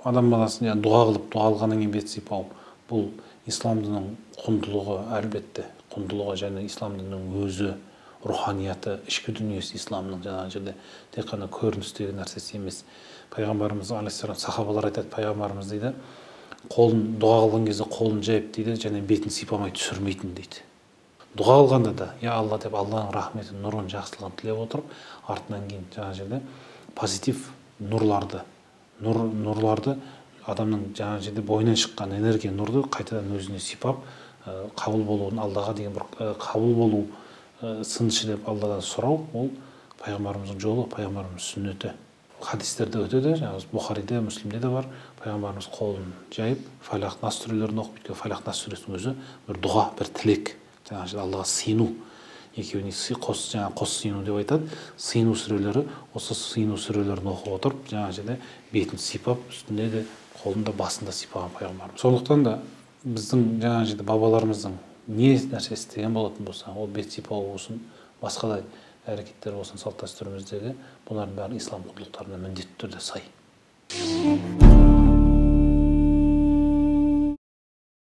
Адам баласын дұға қылып, дұға алғаннан кейін бет сипау, бұл ислам дінінің құндылығы, әлбетте құндылығы және ислам дінінің өзі, руханияты, ішкі дүниесі исламның жаңағы жерде тек қана көріністегі нәрсесі емес. Пайғамбарымыз алейхиссалам, сахабалар айтады, пайғамбарымыз дейді, қолын дұға қылған кезде қолын жайып дейді және бетін сипамай түсірмейтін дейді. Дұға қылғанда да я Алла деп Алланың рахметін, нұрын, жақсылығын тілеп отырып, артынан кейін жаңағы жерде позитив нұрларды, нұрларды адамның жаңағы жерде бойынан шыққан энергия нұрды қайтадан өзіне сипап, қабыл болуын, Аллаға деген бір қабыл болу сыншы деп Алладан сұрау, ол пайғамбарымыздың жолы, пайғамбарымыздың сүннеті. Хадистерде өтеді, жаңағы Бұхариде, Мүслімде де бар, пайғамбарымыз қолын жайып, Фалақ, Нас сүрелерін оқып, өйткені Фалақ, Нас сүресінің өзі бір дұға, бір тілек, жаңағы жерде Аллаға сыйыну, екеуіне қос, жаңағы қос сыйыну деп айтады. Сыйыну сүрелері, осы сыйыну сүрелерін оқып отырып, жаңағы жерде бетін сипап, үстінде де, қолында, басында сипаған пайғамбарымыз. Сондықтан да біздің жаңағы жерде бабаларымыздың не нәрсе істеген болатын болса, ол бет сипау болсын, басқа да әрекеттер болсын, салт дәстүріміздегі, бұлардың бәрі ислам құндылықтарына міндетті түрде сай.